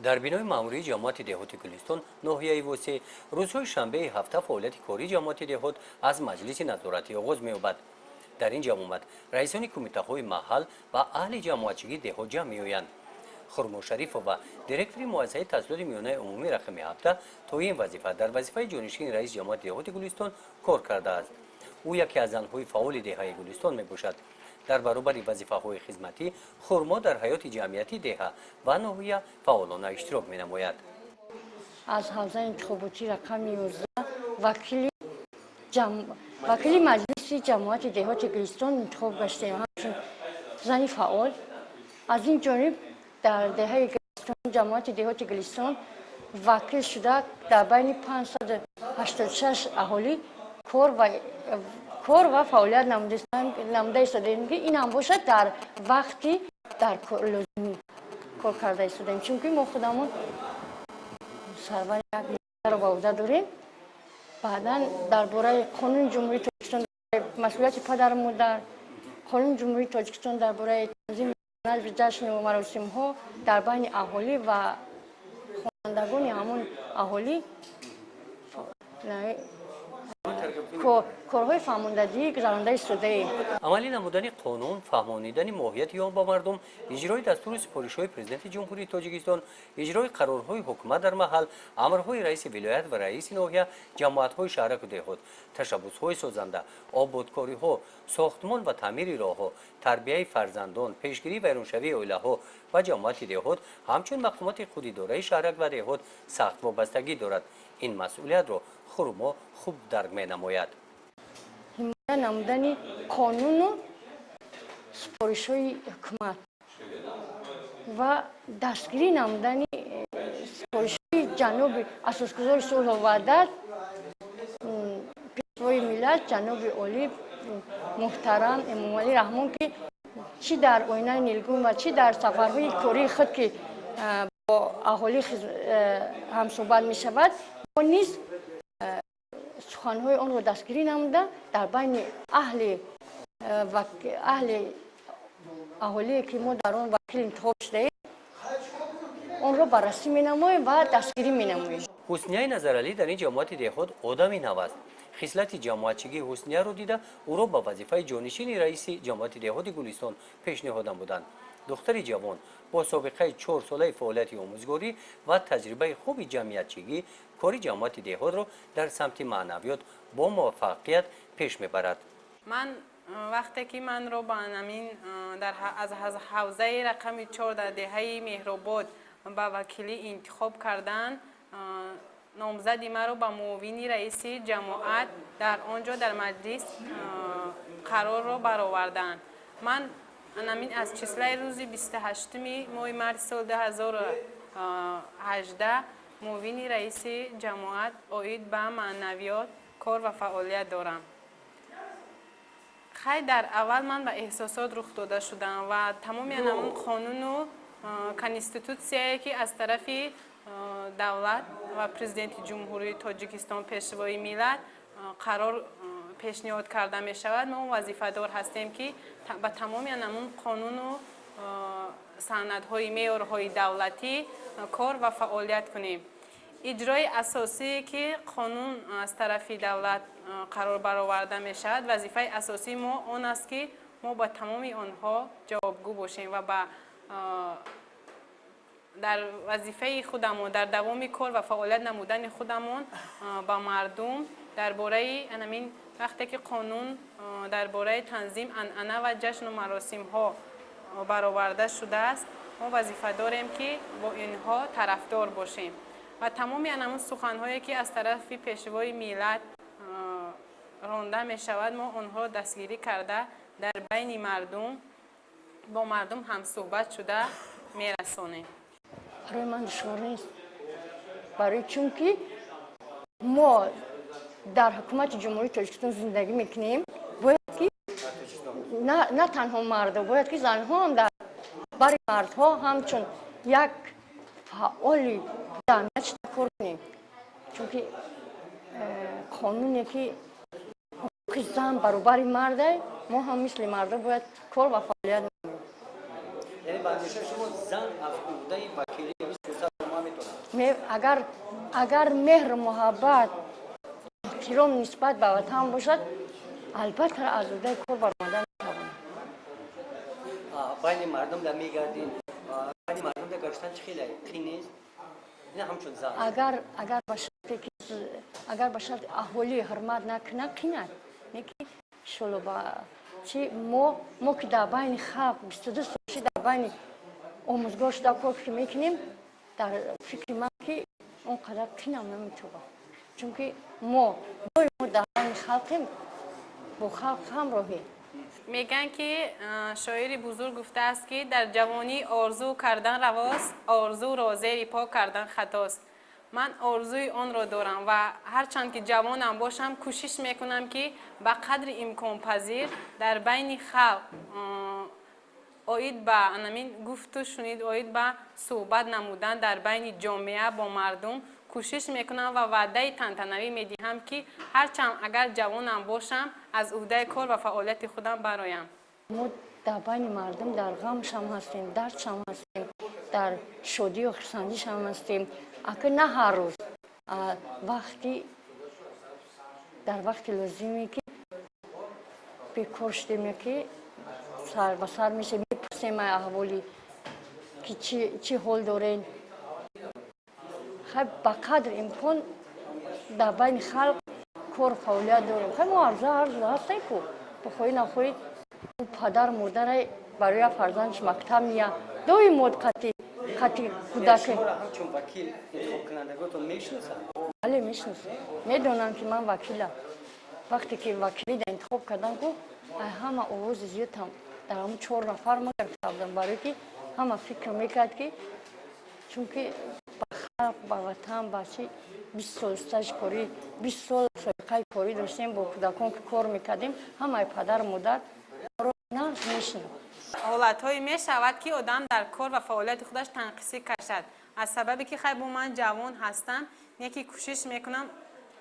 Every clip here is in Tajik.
Дар бинои маъмурии ҷамоати деҳоти Гулистон, ноҳияи Восеъ, рӯзҳои шанбеи ҳафта фаъолияти кории ҷамоати деҳот аз маҷлиси назоратӣ оғоз меёбад. Дар ин ҷамъомад раисони кумитаҳои маҳал ва аҳли ҷамоатчигии деҳот ҷамъ меоянд. Хурмо Шарифова, директори муассисаи таҳсилоти миёнаи умумӣ рақами 7, то ин вазифа дар вазифаи ҷонишини раиси ҷамоати деҳоти Гулистон кор кардааст. Ӯ яке аз занҳои фаъоли деҳаи Гулистон мебошад. Дар баробари вазифаҳои хизматӣ Хурмо дар ҳаёти ҷамъиятии деҳа ва ноҳия фаъолона иштирок менамояд. Аз ҳавзаи интихоботӣ рақами 11 вакили маҷлиси ҷамоати деҳоти Гулистон интихоб гаштем, ҳамчун зани фаъол. Аз ин ҷониб дар деҳаи Гулистон, ҷамоати деҳоти Гулистон вакил шуда, дар байни 586 аҳолӣ кор ва фаъолият намуда истодаем, ки ин ҳам бошад, дар вақти дар лозимӣ кор карда истодаем, чунки мо худамон сарвари як ро ба уҳда дорем. Баъдан дар бораи Қонуни Ҷумҳурии Тоҷикистон, масъулияти падару модар, Қонуни Ҷумҳурии Тоҷикистон дар бораи танзими ҷашну маросимҳо дар байни аҳолӣ ва хонандагони ҳамон аҳолӣ корҳои фаҳмондадиҳӣ гузаронда истодаем. Амалӣ намудани қонун, фаҳмонидани моҳияти он ба мардум, иҷрои дастуру супоришҳои Президенти Ҷумҳурии Тоҷикистон, иҷрои қарорҳои ҳукумат дар маҳал, амрҳои раиси вилоят ва раиси ноҳия, ҷамоатҳои шаҳраку деҳот, ташаббусҳои созанда, ободкориҳо, сохтмон ва таъмири роҳҳо, тарбияи фарзандон, пешгирии вайроншавии оилаҳо ва ҷамоати деҳот ҳамчун мақомоти худидораи шаҳрак ва деҳот сахт вобастагӣ дорад. Ин масъулиятро Хурмо хуб дарк менамояд. Ҳимоя намудани қонуну супоришҳои ҳукумат ва дастгирӣ намудани супоришҳои ҷаноби асосгузори сулҳу ваҳдат, Пешвои миллат, ҷаноби олӣ муҳтарам Эмомалӣ Раҳмон, ки чӣ дар оинаи нилгун ва чӣ дар сафарҳои кории худ, ки бо аҳолӣ ҳамсӯҳбат мешавад, мо низ суханҳои онро дастгирӣ намуда, дар байни аҳли аҳолие, ки мо дар он вакил интихоб шудаем, онро баррасӣ менамоем ва дастгирӣ менамоем. Ҳуснияи Назаралӣ дар ин ҷамоати деҳот одами нав аст. Хислати ҷамоатчигии Ҳуснияро дида, ӯро ба вазифаи ҷонишини раиси ҷамоати деҳоти Гулистон пешниҳод намуданд. Духтари ҷавон бо собиқаи 4-солаи фаъолияти омӯзгорӣ ва таҷрибаи хуби ҷамъиятчигӣ кори ҷамоати деҳотро дар самти маънавиёт бо муваффақият пеш мебарад. Ман вақте ки манро ба намин дар аз ҳавзаи рақами 4 дар деҳаи Меҳробод ба вакилӣ интихоб карданд, номзади маро ба муовини раиси ҷамоат дар он ҷо дар маҷлис қарорро бароварданд. Ман намин аз числаи рӯзи 28-уми моҳи марти соли 2018 муовини раиси ҷамоат оид ба маънавиёт кор ва фаъолият дорам. Хай, дар аввал ман ба эҳсосот рух дода шудам ва тамоми анамун қонуну конститутсияе, ки аз тарафи давлат ва Президенти Ҷумҳурии Тоҷикистон, Пешвои миллат қарор пешниҳод карда мешавад, мо вазифадор ҳастем, ки ба тамоми анамун қонуну санадҳои меъёрҳои давлатӣ кор ва фаъолият кунем. Иҷрои асосие, ки қонун аз тарафи давлат қарор бароварда мешавад, вазифаи асосии мо он аст, ки мо ба тамоми онҳо ҷавобгӯ бошем ва ба дар вазифаи худамон, дар давоми кор ва фаъолият намудани худамон ба мардум дар бораи анамин вақте ки қонун дар бораи танзим анъана ва ҷашну маросимҳо бароварда шудааст, мо вазифа дорем, ки бо инҳо тарафдор бошем ва тамоми анамун суханҳое, ки аз тарафи Пешвои миллат ронда мешавад, мо онҳоро дастгирӣ карда, дар байни мардум бо мардум ҳамсӯҳбат шуда мерасонем. Барои ман душвор нест, барои чунки мо дар ҳукумати Ҷумҳурии Тоҷикистон зиндагӣ мекунем. Бояд ки на танҳо мардо, бояд ки занҳо ҳам дар бари мардҳо ҳамчун як фаъоли ҷамъият шуда кор кунем, чунки қонуне, ки ҳуқуқи зан баробари марда, мо ҳам мисли мардо бояд кор ва фаъолият намоем. Яъне ба андешаи шумо, зан аз уҳдаи вакилӣ Агар меҳру муҳаббат, эҳтиром нисбат ба ватан бошад, албатта, аз уҳдаи кор баромада метавонам. Байни мардум да мегардин, байни мардум да гаштан чӣ хеле қин нест? Ина ҳамчун зан. Агар ба шарти аҳолӣ ҳурмат накунад, қинад. Не ки иншолло ба чи мо ки дар байни халқ 22 сол ши дар байни омӯзгор шуда кор ки мекунем, дар фикри ман ки он қадар қинам наметобад, чунки мо доимо дар байни халқем, бо халқ ҳамроҳем. Мегӯянд, ки шоири бузург гуфтааст, ки дар ҷавонӣ орзу кардан равост, орзуро зери по кардан хатост. Ман орзуи онро дорам ва ҳарчанд ки ҷавонам бошам, кӯшиш мекунам, ки ба қадри имконпазир дар байни халқ оид ба анамин гуфту шунид, оид ба суҳбат намудан дар байни ҷомеа бо мардум кӯшиш мекунам ва ваъдаи тантанавӣ медиҳам, ки ҳарчанд агар ҷавонам бошам, аз уҳдаи кор ва фаъолияти худам бароям. Мо дар байни мардум дар ғамшам ҳастем, дардшам ҳастем, дар шодию хурсандишам ҳастем. Ака, на ҳар рӯз, вақти дар вақти лозиме ки бекор шудем, ки сар ба сар мешем, мепурсем аҳволи ки чӣ ҳол дорен. Хай, ба қадри имкон дар байни халқ кор фаъолият дорем. Хай, мо арза арзу ҳастем ку бихоҳӣ нахоҳӣ падар модарай барои як фарзандаш мактаб мия доимо қати қати кӯдак. Ҳамчун вакил интихобкунандаготон мешиносанд? Бале, мешиносам, медонам, ки ман вакилам. Вақте ки вакилида интихоб кардам ку ай ҳама овози зиёдам дар ҳамун чор нафар ма гирифта будам, барое ки ҳама фикр мекард, ки чунки ба халқ, ба ватан, ба чи 20 сол стажи корӣ, 20 сол собиқаи корӣ доштем, бо кӯдакон ки кор мекардем, ҳамаи падару модар нағз мешинохт. Ҳолатҳое мешавад, ки одам дар кор ва фаъолияти худаш танқисӣ кашад, аз сабабе ки хай бо ман ҷавон ҳастам, не ки кӯшиш мекунам,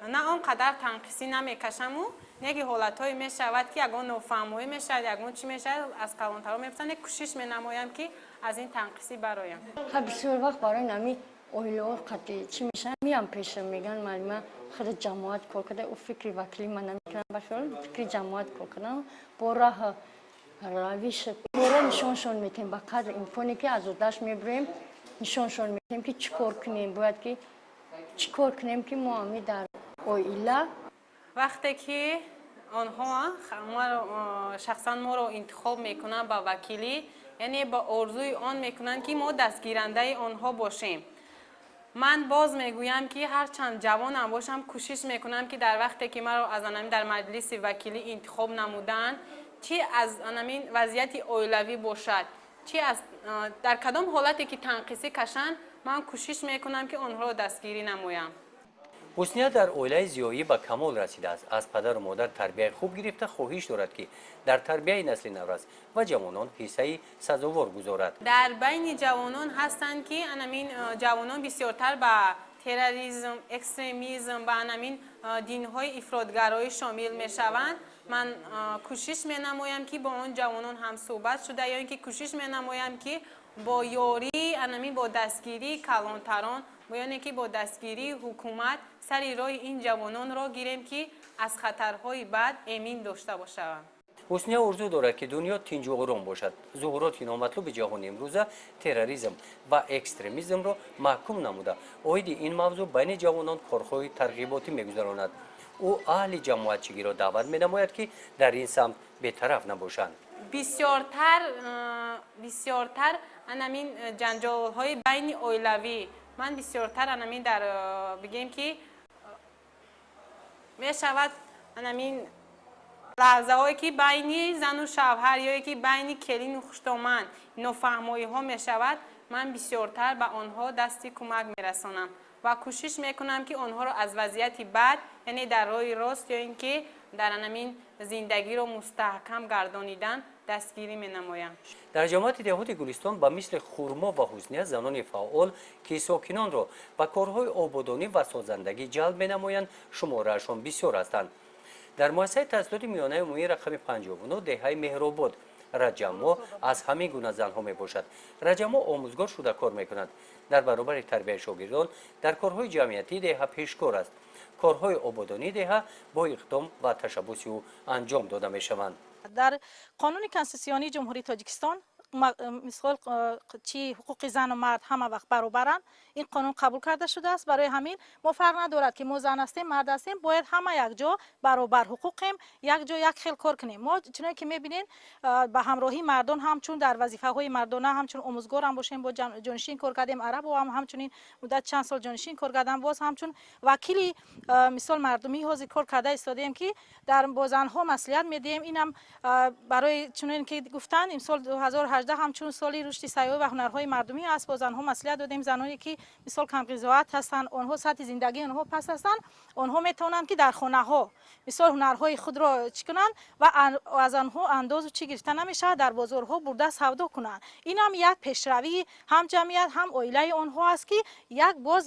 на он қадар танқисӣ намекашаму, не ки ҳолатҳое мешавад, ки ягон нофаҳмоӣ мешавад, ягон чӣ мешавад, аз калонтаро мепурсам, не кӯшиш менамоям, ки аз ин танқисӣ бароям. Ха, бисёр вақт барои нами оилаҳо қати чӣ мешаванд, меям пешам, мегӯянд: «Муаллима, худи ҷамоат кор карда, ӯ фикри вакилӣ ман намекунам, ба хиёл фикри ҷамоат кор кардам». Бо раҳ равиш бора нишоншон метем, ба қадри имконе ки аз уҳдаш мебироем, нишоншон метем, ки чӣ кор кунем, бояд ки чӣ кор кунем, ки мо ами дар оила. Вақте ки онҳо шахсан моро интихоб мекунанд ба вакилӣ, яъне ба орзуи он мекунанд, ки мо дастгирандаи онҳо бошем. Ман боз мегӯям, ки ҳарчанд ҷавонам бошам, кӯшиш мекунам, ки дар вақте ки маро аз анамин дар маҷлиси вакилӣ интихоб намуданд, чӣ аз анамин вазъияти оилавӣ бошад, чӣ аз дар кадом ҳолате ки танқисӣ кашанд, ман кӯшиш мекунам, ки онҳоро дастгирӣ намоям. Ҳусния дар оилаи зиёӣ ба камол расидааст. Аз падару модар тарбияи хуб гирифта, хоҳиш дорад, ки дар тарбияи насли наврас ва ҷавонон ҳиссаи сазовор гузорад. Дар байни ҷавонон ҳастанд, ки анамин ҷавонон бисёртар ба терроризм, экстремизм, ба анамин динҳои ифротгароӣ шомил мешаванд. Ман кӯшиш менамоям, ки бо он ҷавонон ҳамсӯҳбат шуда, ё ин ки кӯшиш менамоям, ки бо ёрии анамин, бо дастгирии калонтарон, яъне ки бо дастгирии ҳукумат сари роҳи ин ҷавононро гирем, ки аз хатарҳои бад эмин дошта бошаванд. Ҳусния орзу дорад, ки дунё тинҷу ором бошад. Зуҳуроти номатлуби ҷаҳони имрӯза, терроризм ва экстремизмро маҳкум намуда, оиди ин мавзӯъ байни ҷавонон корҳои тарғиботӣ мегузаронад. Ӯ аҳли ҷамоатчигиро даъват менамояд, ки дар ин самт бетараф набошанд. Бисёртар анамин ҷанҷолҳои байни оилавӣ, ман бисёртар анамин дар бигем, ки мешавад, анамин лаҳзаҳое ки байни зану шавҳар ё ки байни келину хуштоман нофаҳмоиҳо мешавад, ман бисёртар ба онҳо дасти кӯмак мерасонам ва кӯшиш мекунам, ки онҳоро аз вазъияти бад, яъне дар роҳи рост ё ин ки дар анамин зиндагиро мустаҳкам гардонидан дастгирӣ менамоям. Дар ҷамоати деҳоти Гулистон ба мисли Хурмо ва Ҳусния занони фаъол, ки сокинонро ба корҳои ободонӣ ва созандагӣ ҷалб менамоянд, шумораашон бисёр ҳастанд. Дар муассисаи таҳсилоти миёнаи умумии рақами 59 деҳаи Меҳробод Раҷамо аз ҳамин гуна занҳо мебошад. Раҷамо омӯзгор шуда кор мекунад. Дар баробари тарбияи шогирдон дар корҳои ҷамъиятии деҳа пешкор аст. Корҳои ободонии деҳа бо иқдом ва ташаббуси ӯ анҷом дода мешаванд. Дар қонуни конститутсионии Ҷумҳурии Тоҷикистон, мисол, чӣ ҳуқуқи зану мард ҳама вақт баробаранд, ин қонун қабул карда шудааст. Барои ҳамин мо фарқ надорад, ки мо зан ҳастем, мард ҳастем, бояд ҳама якҷо баробар ҳуқуқем, якҷо як хел кор кунем. Мо чуноне ки мебинем, ба ҳамроҳии мардон ҳамчун дар вазифаҳои мардона, ҳамчун омӯзгор ҳам бошем, бо ҷонишин кор кардем, арабо ҳам ҳамчунин муддат чанд сол ҷонишин кор кардам, боз ҳамчун вакили, мисол, мардумӣ ҳозир кор карда истодаем, ки дар бо занҳо маслиҳат медиҳем. Инам барои чунон ки гуфтанд, имсол 2018 ҳамчун соли рушди сайёҳӣ ва ҳунарҳои мардумӣ аст. Бо занҳо маслиҳат додем. Заноне ки, мисол, камқизоат ҳастанд, онҳо сатҳи зиндагии онҳо паст ҳастанд, онҳо метавонанд, ки дар хонаҳо, мисол, ҳунарҳои худро чӣ кунанд ва аз онҳо андозу чӣ гирифта намешавад, дар бозорҳо бурда савдо кунанд. Инам як пешравии ҳам ҷамъият, ҳам оилаи онҳо аст, ки як боз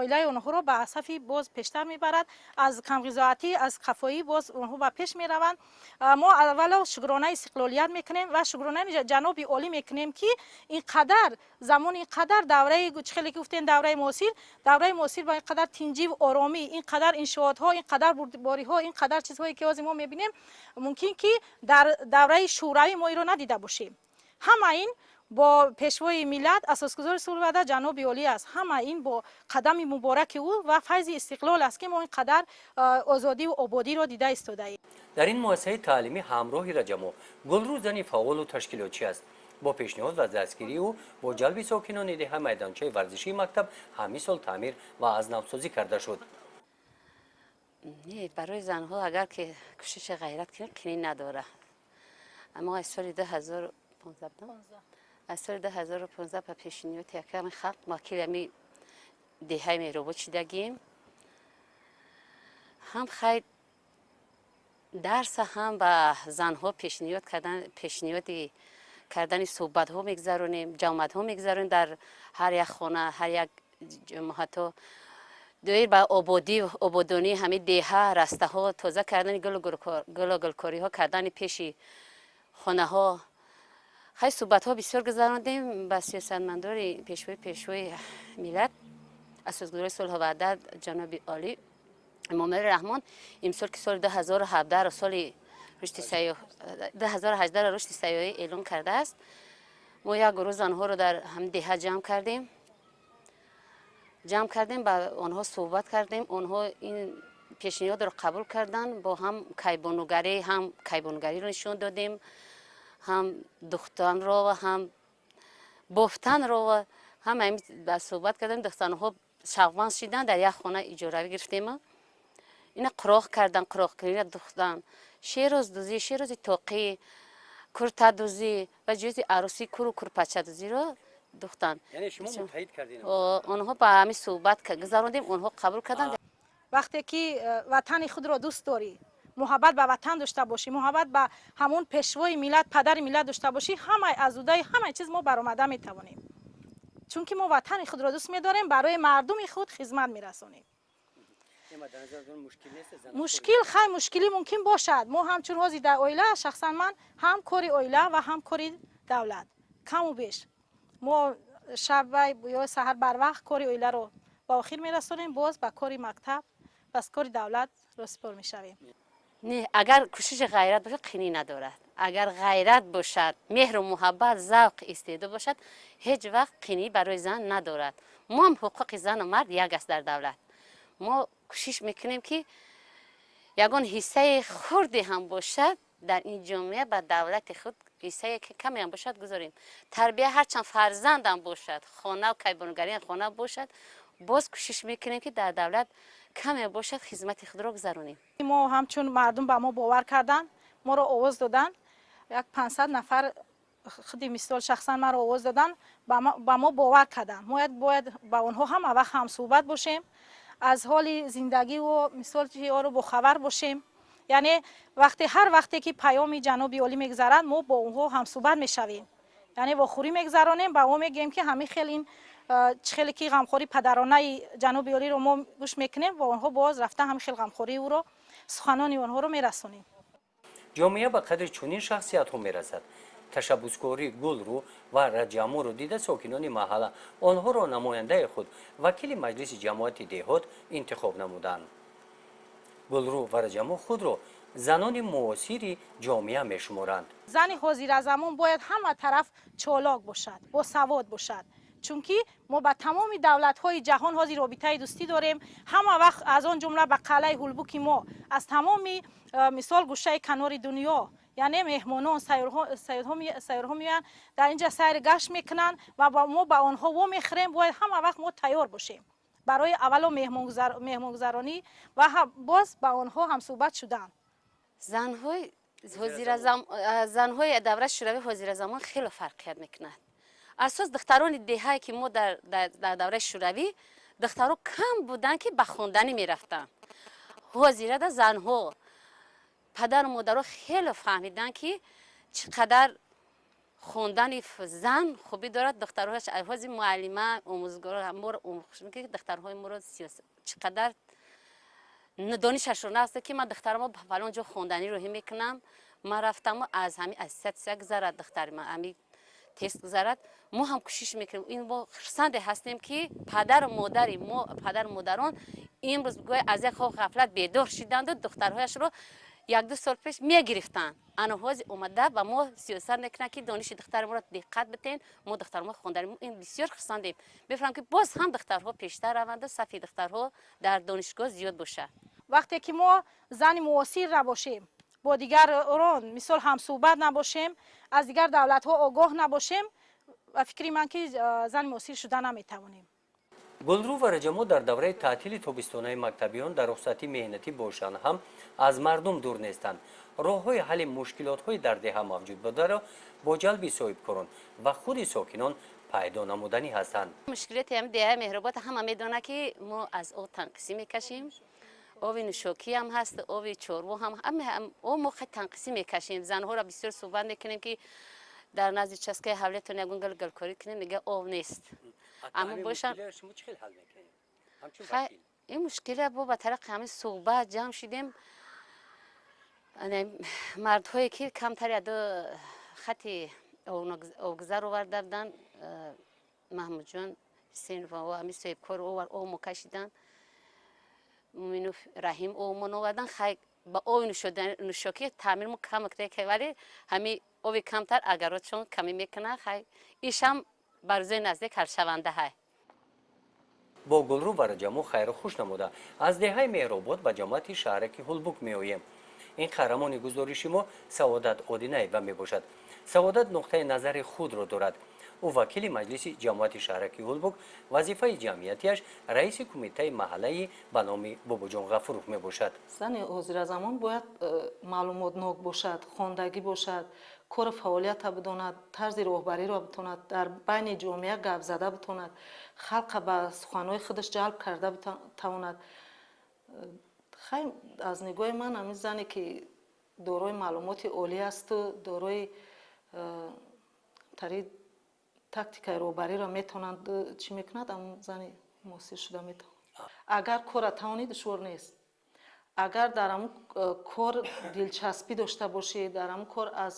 оилаи онҳоро ба сафи боз пештар мебарад, аз камғизоатӣ, аз қафоӣ боз онҳо ба пеш мераванд. Мо аввало шукронаи истиқлолият мекунем ва шукронаи ҷаноби олӣ мекунем, ки ин қадар замон, ин қадар давраи, чӣ хеле ки гуфтем, давраи муосир, давраи муосир ба ин қадар тинҷиву оромӣ, ин қадар иншоотҳо, ин қадар бурдбориҳо, ин қадар чизҳое ки ҳозир мо мебинем, мумкин ки дар давраи шӯравӣ мо инро надида бошем. Ҳама ин бо пешвои миллат, асосгузори сулҳу ваҳдат, ҷаноби олӣ аст. Ҳама ин бо қадами мубораки ӯ ва файзи истиқлол аст, ки мо ин қадар озодиву ободиро дида истодаем. Дар ин муассисаи таълимӣ ҳамроҳи Раҷамо Гулрӯз зани фаъолу ташкилотчӣ аст. Бо пешниҳод ва дастгирии ӯ, бо ҷалби сокинони деҳа майдончаи варзишии мактаб ҳамин сол таъмир ва аз навсозӣ карда шуд. Не, барои занҳо агар ки кӯшиши ғайрат кунем, қинӣ надорад. Аммо аз соли 2015, аз соли 2015 ба пешниҳоди яками халқ вакили ами деҳаи Меҳробод шидагием. Ҳам хай дарса, ҳам ба занҳо пешниҳод кардан, пешниҳоди кардани суҳбатҳо мегузаронем, ҷамъатҳо мегузаронем дар ҳар як хона, ҳар як ҷамоатҳо, доир ба ободӣ, ободонии ҳамин деҳа, растаҳо тоза кардани, гулу гулкориҳо кардани пеши хонаҳо. Хай суҳбатҳо бисёр гузарондем ба сиёсатмадори пешвои миллат, асосгузори сулҳу ваҳдат, ҷаноби олӣ Эмомалӣ Раҳмон. Имсол ки соли 2017-ро соли рушди сайёҳ, 2018-ро рушди сайёҳӣ эълон кардааст, мо як гурӯҳ занҳоро дар ҳамин деҳа ҷамъ кардем, ба онҳо суҳбат кардем. Онҳо ин пешниҳодро қабул карданд. Бо ҳам кайбонугарӣ, ҳам кайбонугариро нишон додем, ҳам духтанро ва ҳам бофтанро ва ҳам ба суҳбат кардем. Духтанҳо шавқманд шиданд. Дар як хона иҷоравӣ гирифтем, ина қуроқ кардан, қуроқкунира духтан, шероздӯзӣ, шерози тоқӣ, куртадӯзӣ ва ҷиҳози арӯсӣ, куру курпачадӯзиро духтан. Онҳо ба ҳамин суҳбат гузарондем, онҳо қабул карданд. Вақте ки ватани худро дӯст дорӣ, муҳаббат ба ватан дошта бошӣ, муҳаббат ба ҳамон пешвои миллат, падари миллат дошта бошӣ, ҳамаи аз уҳдаи ҳамаи чиз мо баромада метавонем, чунки мо ватани худро дӯст медорем, барои мардуми худ хизмат мерасонем. Мушкил, хай, мушкилӣ мумкин бошад. Мо ҳамчун ҳозир дар оила, шахсан ман ҳам кори оила ва ҳам кори давлат каму беш, мо шаб ё саҳар барвақт кори оиларо ба охир мерасонем, боз ба кори мактаб, бас кори давлат росипор мешавем. Не, агар кӯшиши ғайрат бошад, қинӣ надорад. Агар ғайрат бошад, меҳру муҳаббат, завқ, истеъдод бошад, ҳеҷ вақт қинӣ барои зан надорад. Мо ҳам ҳуқуқи зану мард як аст дар давлат. Мо кӯшиш мекунем, ки ягон ҳиссаи хурде ҳам бошад, дар ин ҷомеа ба давлати худ ҳиссае каме ҳам бошад гузорем. Тарбия, ҳарчанд фарзандам бошад, хона, кайбонугарии хона бошад, боз кӯшиш мекунем, ки дар давлат каме бошад, хизмати худро гузаронем. Мо ҳамчун мардум ба мо бовар карданд, моро овоз доданд, як 500 нафар, худи, мисол, шахсан маро овоз доданд, ба мо бовар карданд. Мо бояд ба онҳо ҳама вақт ҳамсӯҳбат бошем, аз ҳоли зиндагиву, мисол, чиҳоро бохабар бошем. Яъне вақте, ҳар вақте ки паёми ҷаноби олӣ мегузарад, мо бо онҳо ҳамсӯҳбат мешавем, яъне вохӯрӣ мегузаронем, ба мо мегӯем, ки ҳамин хел ин чӣ хеле ки ғамхории падаронаи ҷаноби олиро мо гӯш мекунем, бо онҳо боз рафта ҳамин хел ғамхории ӯро, суханони онҳоро мерасонем. Ҷомеа ба қадри чунин шахсиятҳо мерасад. Ташаббускории Гулрӯ ва Раҷаморо дида, сокинони маҳалла онҳоро намояндаи худ, вакили маҷлиси ҷамоати деҳот интихоб намуданд. Гулрӯ ва Раҷамо худро занони муосири ҷомеа мешуморанд. Зани ҳозиразамон бояд ҳама тараф чолок бошад, босавод бошад, чунки мо ба тамоми давлатҳои ҷаҳон ҳозир робитаи дӯстӣ дорем. Ҳама вақт, аз он ҷумла ба қалъаи Ҳулбуки мо, аз тамоми мисол гӯшаи канори дунё, яъне меҳмонон, сайёрҳо меоянд, дар инҷа сайр гашт мекунанд ва мо ба онҳо вомехӯрем. Бояд ҳама вақт мо тайёр бошем барои аввало меҳмонгузаронӣ ва боз ба онҳо ҳамсӯҳбат шудан. Занҳои давраи шӯравӣ ҳозиразамон хеле фарқият мекунад. Асос духтарони деҳае ки мо дар давраи шӯравӣ духтаро кам буданд, ки ба хонданӣ мерафтанд. Ҳозирада занҳо, падару модаро хеле фаҳмиданд, ки чӣ қадар хондани зан хубӣ дорад. Духтарҳояш ҳозир муаллима, омӯзгор, моро ки духтарҳои моро чӣ қадар донишашро наст, ки ман духтарамо ба фалон ҷо хонданӣ роҳӣ мекунам. Ман рафтаму аз ҳамин ассоциатсия гузарад, духтари ман ҳамин тест гузарад. Мо ҳам кӯшиш мекунем. Ин мо хурсанде ҳастем, ки падару модари мо, падару модарон имрӯз гӯя аз як хоб ғафлат бедор шиданду духтарҳояшро 1-2 сол пеш мегирифтанд. Ана ҳозир омада ба мо сиёсат мекунанд, ки дониши духтари моро диққат битен, мо духтари мо хонданӣ. Ин бисёр хурсандем. Мефаҳмам, ки боз ҳам духтарҳо пештар раванду сафи духтарҳо дар донишгоҳ зиёд бошад. Вақте ки мо зани муосир набошем, бо дигарон мисол ҳамсӯҳбат набошем, аз дигар давлатҳо огоҳ набошем, ба фикри ман ки зани муосир шуда наметавонем. Гулрӯ ва Раҷамо дар давраи таътили тобистонаи мактабиён дар рухсати меҳнатӣ бошанд ҳам аз мардум дур нестанд. Роҳҳои ҳалли мушкилотҳои дар деҳа мавҷуд бударо бо ҷалби соҳибкорон ва худи сокинон пайдо намуданӣ ҳастанд. Мушкилоти ҳами деҳаи Меҳробод ҳама медонад, ки мо аз об танқисӣ мекашем. Оби нӯшокӣ ҳам ҳаст, оби чорво ҳам, об мо хеле танқисӣ мекашем. Занҳоро бисёр суҳбат мекунем, ки дар назди участкаи ҳавлиятон ягон гал галкорӣ кунем, мега об нест. Аммо бошам ин мушкила бо ба тариқи ҳамин суҳбат ҷамъ шидем. Мардҳое ки камтар яду хати обгузар оварда буданд, Маҳмудҷон Ҳусейнов ва ҳамин соҳибкор овар об мо кашиданд, Муминов Раҳим обмон овардан. Хай ба оби нӯшокӣ таъмир мо кам, вале ҳамин оби камтар агаротшон камӣ мекунад. Хай ишам ба рӯзои наздик ҳалшаванда ҳай. Бо Гулрӯ ва Раҷамо хайру хуш намуда аз деҳаи Меҳробод ба ҷамоати шаҳраки Ҳулбук меоем. Ин қаҳрамони гузориши мо Саодат Одинаева мебошад. Саодат нуқтаи назари худро дорад. Ӯ вакили маҷлиси ҷамоати шаҳраки Ҳулбук, вазифаи ҷамъиятиаш раиси кумитаи маҳаллаи ба номи Бобоҷон Ғафуров мебошад. Зани ҳозиразамон бояд маълумотнок бошад, хондагӣ бошад, кору фаъолията бидонад, тарзи роҳбариро битонад, дар байни ҷомеа гап зада битонад, халқа ба суханҳои худаш ҷалб карда тавонад. Хай аз нигоҳи ман ҳамин зане ки дорои маълумоти олӣ асту дорои тари тактикаи роҳбариро метавонанд, чӣ мекунад, ҳамон зани муосир шуда метавонад. Агар кора тавонӣ, душвор нест. Агар дар ҳамон кор дилчаспӣ дошта бошӣ, дар ҳамон кор аз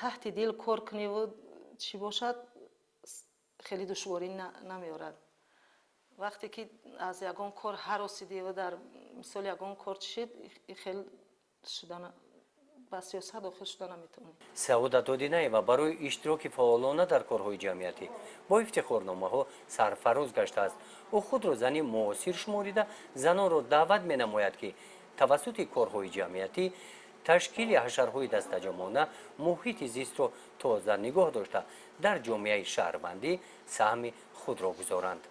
таҳти дил кор куниву чӣ бошад, хеле душворӣ намеорад. Вақте ки аз ягон кор ҳаросидӣ ва дар мисол ягон кор чишид, хел шуда ба сиёсат дохил шуда наметавонӣ. Саодат Одинаева барои иштироки фаъолона дар корҳои ҷамъиятӣ бо ифтихорномаҳо сарфароз гаштааст. Ӯ худро зани муосир шуморида, занонро даъват менамояд, ки тавассути корҳои ҷамъиятӣ, ташкили ҳашарҳои дастаҷамъона муҳити зистро тоза нигоҳ дошта, дар ҷомеаи шаҳрвандӣ саҳми худро гузоранд.